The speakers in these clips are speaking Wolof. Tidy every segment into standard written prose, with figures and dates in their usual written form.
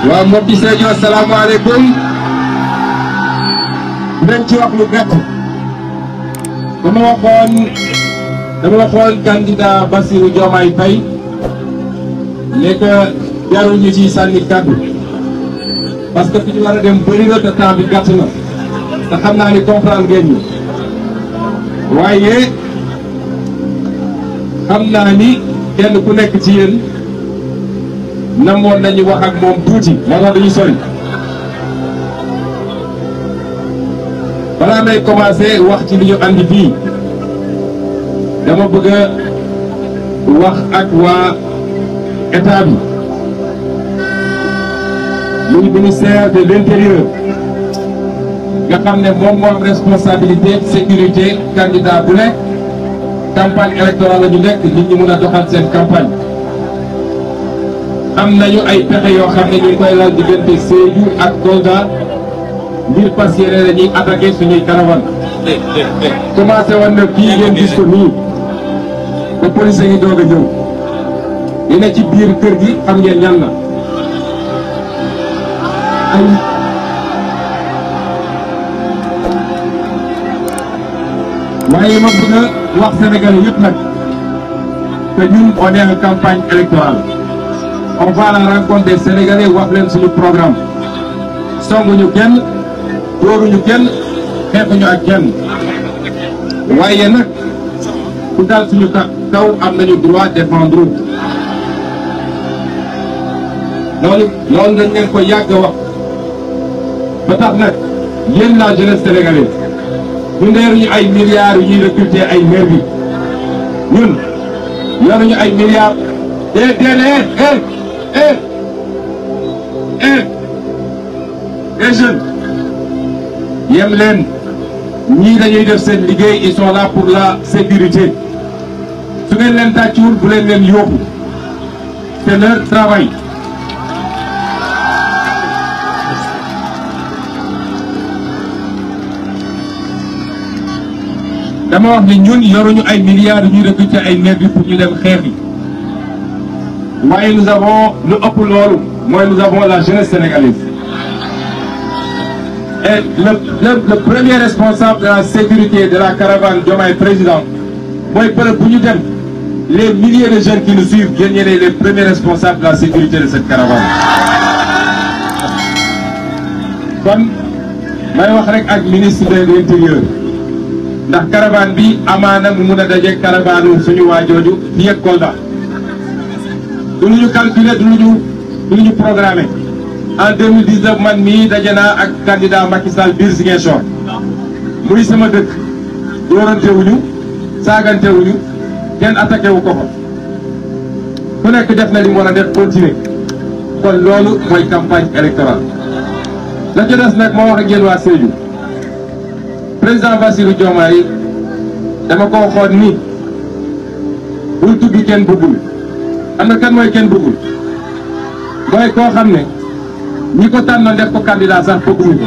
waaw mbokki Sédhiou asalaamaaleykum. dinañ ci wax lu gàtt. dama waxoon candidat Bassirou Diomaye Faye ne que jarul ñu ciy sànni kàddu parce que fi ñu war a dem bëri na te temps bi gàtt na te xam naa ni comprendre ngeen ñu waaye xam naa ni kenn ku nekk ci yéen namoon nañu wax ak moom tuuti moo tax dañuy sori. balaa may commencé wax ci li ñu andi fii dama bëgg a wax ak waa état bi muy ministère de l'intérieur nga xam ne moom moo am responsabilité sécurité candidat bu nekk campagne électorale la ñu nekk nit ñi mën a doxal seen campagne. am nañu ay pexe yoo xam ne ñu ngi koy lal diggante Sédhiou ak Kolda ngir fas yéene dañuy attaqué suñuy caravane. commencé woon na kii ngeen gis ko nii ba police yi doog a ñëw dina ci biir kër gi xam ngeen ñan la ay waaye ma bëgg a wax Sénégalais yëpp nag que ñun on est en campagne électorale. on va à la rencontre des Sénégalais wax leen suñu programme songuñu kenn dóoruñu kenn xeexuñu ak kenn waaye nag ku daal suñu kaw am nañu droit défendre loolu dañ leen ko yàgg a wax ba tax nag yéen la jeunesse sénégalaise ñu ndeeruñu ay milliards yu ñuy recruter ay nervi ñun yoruñu ay milliards les jeunes yem leen ñii dañuy def seen liggéey ils sont là pour la sécurité su ngeen leen tàccuwul bu leen leen yóbbu c'est leur travail. dama wax ni ñun yoruñu ay milliards yu ñuy recruter ay nervi pour ñu dem xeex yi waaye nous avons lu ëpp loolu mooy nous avons la jeunesse sénégalaise et le premier responsable de la sécurité de la caravane Diomaye président mooy bërëb bu ñu dem les milliers de jeunes qui nous suivent yéen ñeneen les premiers responsables de la sécurité de cette caravane. kon may wax rek ak ministre de l'intérieur ndax caravane bi amaana mu mun a daje caravane suñu waajooju fii ak Kolda. du lu ñu calculer du lu ñu programmé en 2019 man mii daje naa ak candidat Macky Sall biir Ziguinchor muy sama dëkk dóorantewuñu saagantewuñu kenn attaqué wu ko fa ku nekk def na li mu war a def continuer kon loolu mooy campagne électorale. la ca des nag moo wax ak yéen waa Sédhiou président Bassirou Diomaye dama ko waxoon ni bul tudd kenn bëggul. am na kan mooy kenn bëggul mooy koo xam ne ñi ko tànnoon def ko candidat sax bëgguñu ko.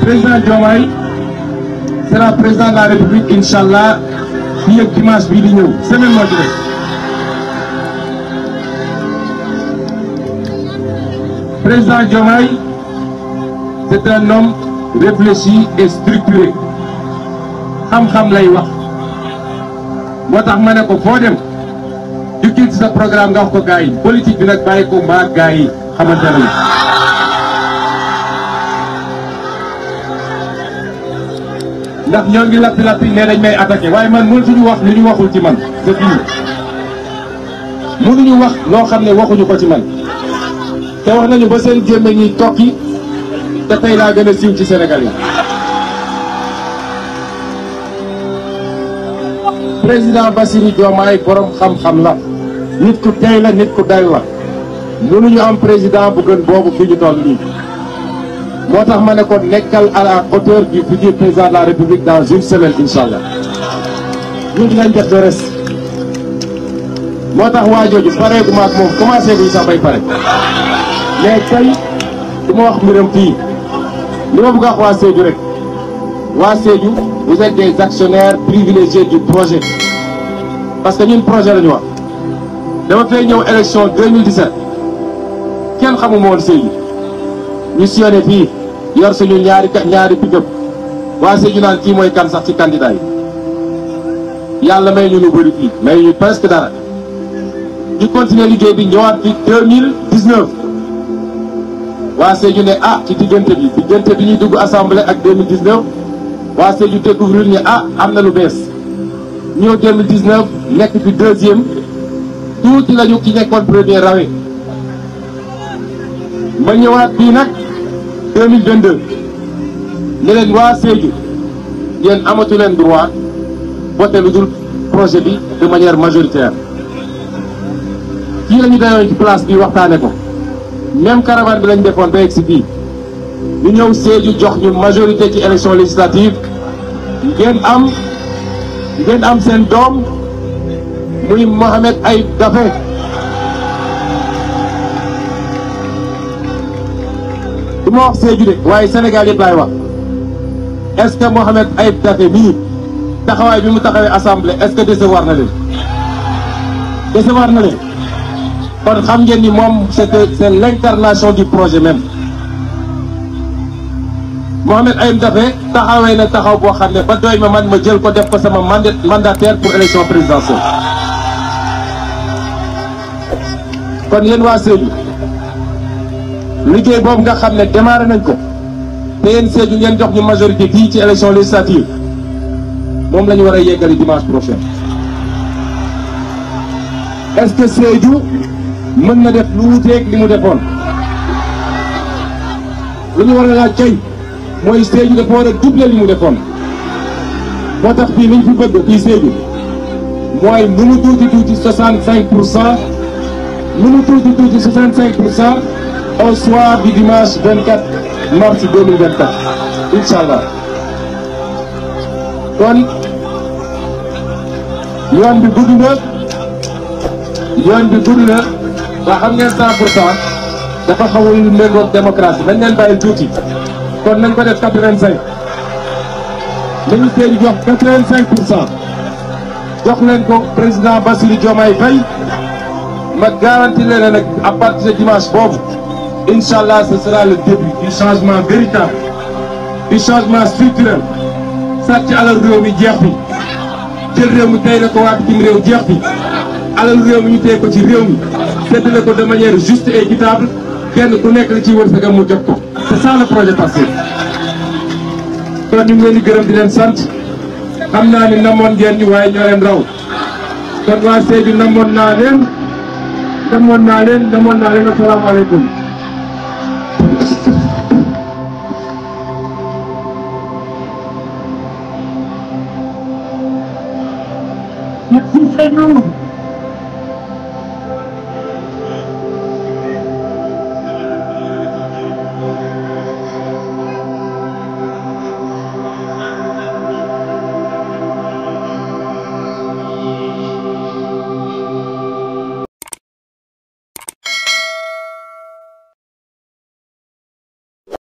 président Diomaye sera président de la République incha allah fii ak dimanche bii di ñëw semaine moo ci des. président Diomaye c'est un homme réfléchi et structuré xam-xam lay wax moo tax ma ne ko foo dem jukkil ci sa programme nga wax ko gars yi politique bi nag bàyyi ko mbaa gars yi xamante ne ndax ñoo ngi lappi ne dañ may attaqué waaye man mënuñu wax lu ñu waxul ci man c'est fini mënuñu wax loo xam ne waxuñu ko ci man te wax nañu ba seen gémmiñ ñi tokki te tey laa gën a siiw ci Sénégal yi. président Bassirou Diomaye borom xam-xam la nit ku tey la nit ku day la mënuñu am président bu gën boobu fi ñu toll nii moo tax ma ne ko nekkal à la hauteur du futur président de la République dans une semaine incha allah ñun dinañ def de reste moo tax waa jooju pareegu ma ak moom commencé guñ sax bay pare mais tey du ma wax mbiram fii li ma bëgg a wax waa Sédhiou rek waa Sédhiou vous êtes des actionnaires privilégiés du projet parce que ñun projet la ñu wax dama fay ñëw élection 2017 kenn xamuma woon Sédhiou ñu sillonné fii yor suñu ñaari pick-up waa Sédhiou naan kii mooy kan sax ci candidat yi yàlla may ñu lu bëri fii may ñu presque dara ñu continuer liggéey bi ñëwaat fi 2019 waa Sédhiou ne ci diggante bi ñuy dugg assemblée ak 2019 waa Sédhiou découvrir ne am na lu bees ñëw 2019 nekk fi deuxième tuuti lañu ki nekkoon premier rawee ma ñëwaat fii nag 2022 ne leen waa Sédhiou yéen amatu leen droit voter lu dul projet bi de manière majoritaire fii la ñu dayoon ci place bi waxtaane ko même caravane bi lañ defoon ba egg si fii ñu ñëw Sédhiou jox ñu majorité ci élection législative ngeen am seen doom muy Mohamed Ayib Daffé du ma wax Sédhiou de waaye Sénégal yëpp laay wax est-ce que Mohamed Ayib Daffé mii taxawaay bi mu taxawee assemblée est-ce que décevoir na leen kon xam ngeen ni moom c'est l'incarnation du projet même Mohamed Ayib Daffé taxawee na taxaw boo xam ne ba doy ma man ma jël ko def ko sama mandataire pour élection présidentielle kon yéen waa Sédhiou liggéey boobu nga xam ne démarré nañ ko te yéen Sédhiou ngeen jox ñu majorité fii ci élection législative moom la ñu war a yeggali dimanche prochain est-ce que Sédhiou mën na def lu wuteeg li mu defoon lu ñu war a laaj kay mooy Sédhiou dafa war a doubler li mu defoon moo tax fii li ñu fi bëgg fii Sédhiou mooy nu mu tuuti 65% nu mu tuuti 65% au soir du dimanche 24 mars 2024 inch'Allah kon yoon bi gudd na waa xam ngeen 100% dafa xawul méngoog démocratie nañ leen bàyyil tuuti kon nañ ko def 85 nañu Sédhiou jox 85% jox leen ko président Bassirou Diomaye Faye ma garantie leen nag à partir de dimanche boobu Inch'Allah ce sera le début du changement véritable du changement structurel sàcc alal réew mi jeex fi jël réew mi tey la ko waat ci réew jeex fi alal réew mi ñu tey ko ci réew mi séddale ko de manière juste et équitable kenn ku nekk la ci wërsëgam mu jot ko c'est ça le projet Pastef kon ñu ngi leen di gërëm di leen sant xam naa ni namoon ngeen ñu waaye ñoo leen raw kon waa Sédhiou namoon naa leen asalaamaaleykum. Merci Seydou.